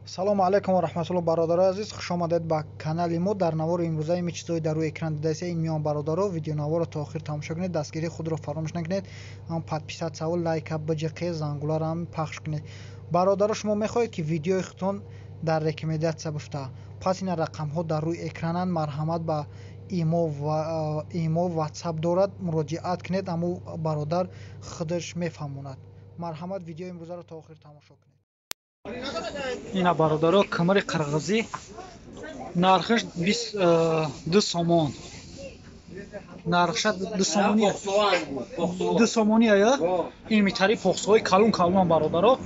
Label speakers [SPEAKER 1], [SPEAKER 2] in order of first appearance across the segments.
[SPEAKER 1] Салому алайкум ва раҳматуллоҳ, бародарои азиз, хуш омадед ба канали мо. Дар навори имрӯза ин чизҳои дар рӯи экран дидаиста ин миён бародаро, видеонаворро то охир тамошо кунед, дастгирии худро фаромӯш накунед, ҳам подписатсияву лайка биҷиқе, зангуларо ҳам пахш кунед. Бародаро, шумо мехоҳед, ки видеои худтон дар рекомендатсия бифта, пас ина рақамҳо дар рӯи экрананд, марҳамат ба имо ватсап дорад, муроҷиат кунед, аммо бародар худаш мефаҳмонад. Марҳамат, видеои имрӯзаро то охир тамошо кунед.
[SPEAKER 2] Ина бародаро, камари қирғизӣ нархаш 22 сомон. Нархша 2 сомони. 2 сомони ая? Ин митари похсои калон калон бародаро.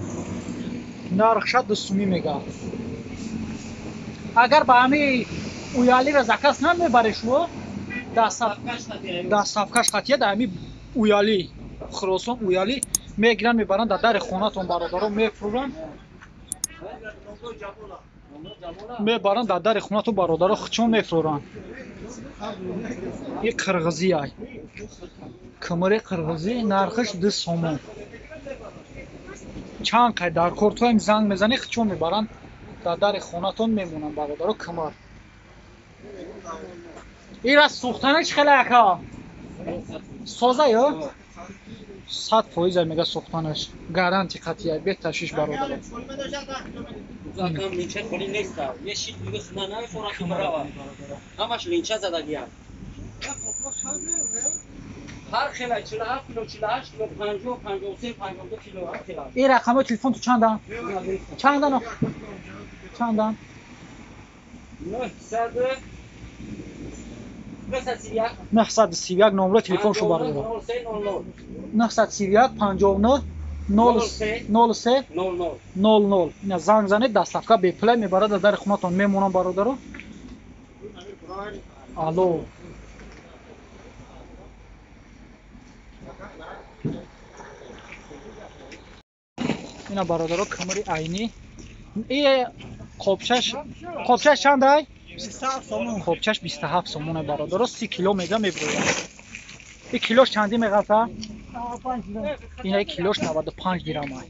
[SPEAKER 2] Нархша 2 сумӣ мега. Агар ба ҳами уялира заказ намебаре шумо, дастсафкаш хатия да ҳами уяли, Хуросон уяли мегиранд, мебаранд дар дари хонатон бародаро, мефурӯранд. Мебаранд дар дари хонатон бародаро, хучон мефурӯранд. И қирғизӣ ай. Кимири қирғизӣ нархаш 2 сомон. Чанд қай дар кортоем занг мезанӣ, хучон мебаранд дар дари хонатон мемонанд бародаро кимир. Ира сӯхтана чӣ хеле ака? Соза ё? 100% мега сӯхтанаш. Гаранти қатъия, беташвиш бародаро.
[SPEAKER 3] Линча холи нест. Е шит дига хна намефора ки барава. Ҳамаш линча задагия. Ҳар хела 47 кило, 48 кило, 50, 53, 52 кило ҳар хела.
[SPEAKER 2] Ин рақамҳои телефон ту чандан? Чандан? Чандан?
[SPEAKER 3] 900
[SPEAKER 2] 931 номро телефон шу бародаро. 931 59 03 00. Ина занг занед, доставка бепула мебарад дар дари хонатон мемонам бародаро. Алло. Ина бародаро, камари айнӣ. И қобчаш чанд ай?
[SPEAKER 1] 27 сомон.
[SPEAKER 2] Қобчаш 27 сомон бародаро, 30 кило мега меброяд. И килош чанди меғалта? Ина килош 95 дирам ай.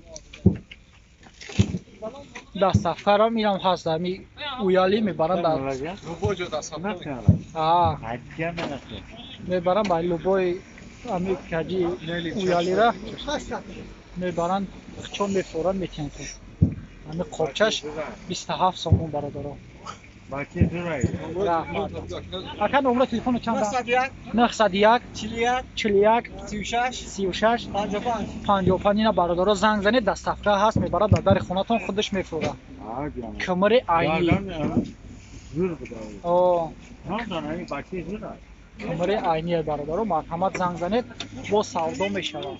[SPEAKER 2] Доставкарам инам ҳаст, ами уяли мебаранд дар
[SPEAKER 4] любой ҷо доставка.
[SPEAKER 2] Аа. Мебаранд ба любой ами каҷи уялира мебаранд, чон мефоранд, метиҳанд. Ами қобчаш 27 сомон бародаро. Раҳмат. Ака, номро телефону чанд? 901
[SPEAKER 1] 41
[SPEAKER 2] 41
[SPEAKER 1] 36
[SPEAKER 2] 36
[SPEAKER 1] 55
[SPEAKER 2] 55. Ина бародаро занг занед, доставка ҳаст, мебарад дар дари хонатон, худаш мефурӯрад. Кимири айнӣ. Кимири айнӣ бародаро, марҳамат занг занед, бо савдо мешавад.